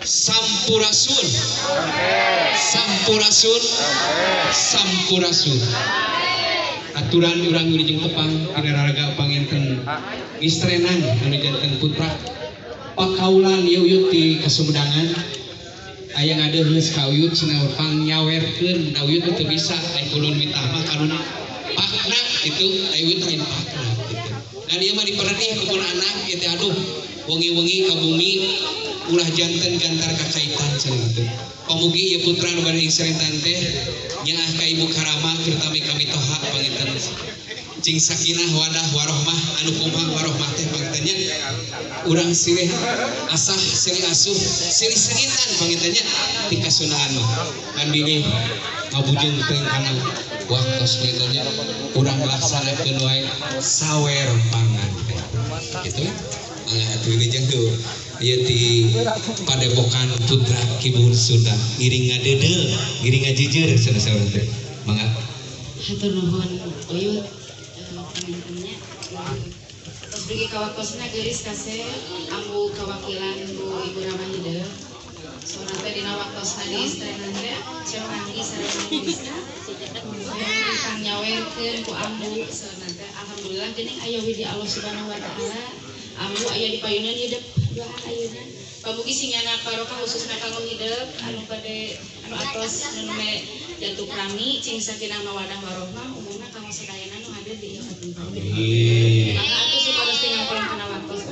Sampurasun. Sampurasun. Sampurasun. Aturan urang wilujeng tepang dina raraga panginten ngistrenan anu janten putra pakaulan ieu uyut di Kasumedangan aya ngadeheus ka uyut cenah pangnyawerkeun da uyut teu bisa ai kulun mitah mah kalun pakna kitu ai uyut lain pakna kitu. Dan ieu mah diperedih ku pun anak ieu teh aduh wengi-wengi ka bumi ulah janten gantar kakaitan cenah kitu. Pamugi ieu putra nu bade ingserentan teh nyaah ka ibu karama terutama kami toha panginten cing sakinah wadah warohmah anu kumaha warohmah teh pangintennya urang silih asah silih asuh silih sengitan pangintennya ti kasunaan mah kan bilih ngabujeng teh kana waktos pangintennya urang laksanakeun wae sawer panganten kitu mangga atuh wilujeng tuh ieu ti Padepokan Putra Ki Buhun Sunda ngiring ngadeudeuh ngiring ngajujur saudara-saudara teh mangga. Hatur nuhun uyut pangintennya tos dugi ka waktosna geulis kasep ambu kawakilan Bu Ibu Rama Hideung sora teh dina waktosna di istrenan teh Ceu Anggi sareng Melisa pangnyawerkeun ku ambu saurna teh alhamdulillah geuning aya widi Allah Subhanahu wa taala ambu aya di payunan hidup doa ayeuna pamugi sing nyana barokah khususna kanggo hidup anu bade anu atos nu me jatuh prami cing sakinah mawadah warohmah umumna kanggo sadayana nu hadir di ieu katempat. Amin. Maka atuh supados tinggal pulang kana waktos.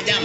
jam.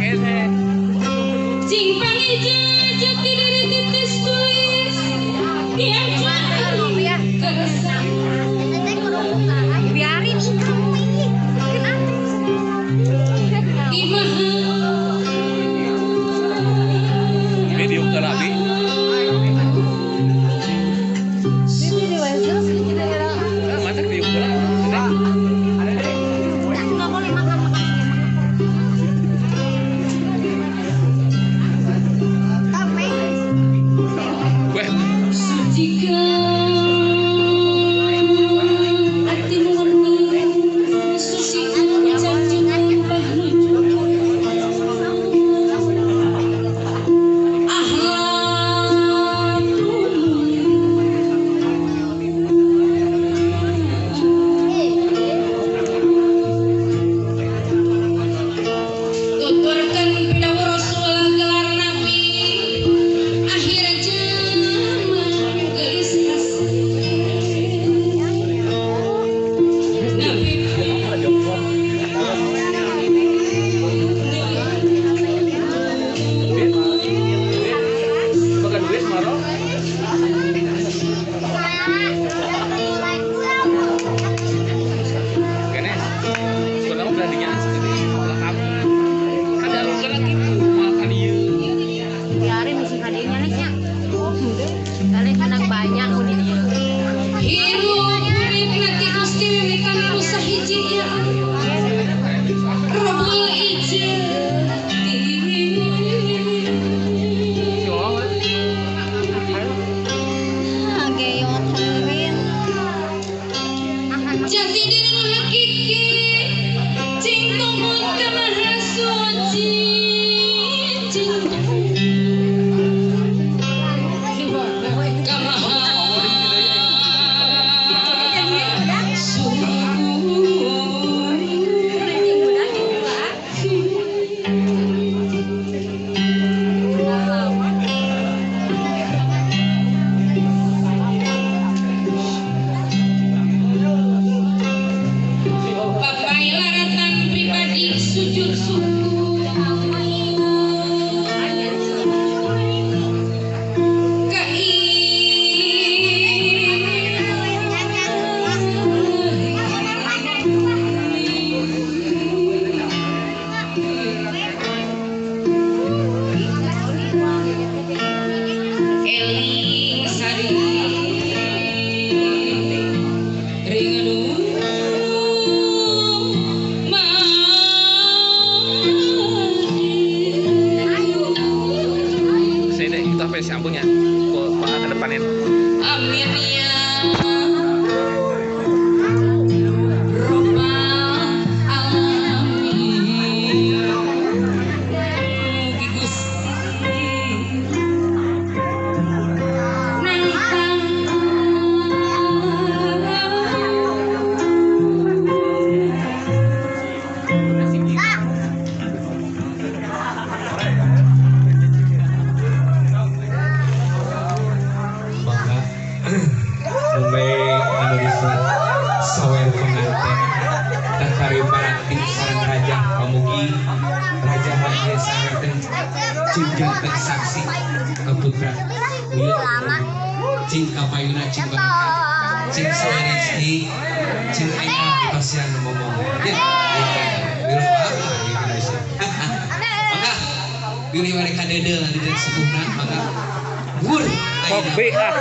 Akhir zaman gelis. hiji ya Rabbul Izzati. Jati diri nu hakiki cing tumut ka Maha Suci cing ka Maha Suci. Sujud syukur eling sari ringanu. Sambungnya ke depanin. Amin ya Rabbal alamin. Mugi Gusti nangtang sawer pengantin takari paranti sareng raja pamugi raja raja sawer cing janten saksi kaputra uyut cing kapayuna cing barokah cing sawaresti cing aya dipasihan ngomong ya maka diri mereka dedel di sepuhna maka wur kopi ah.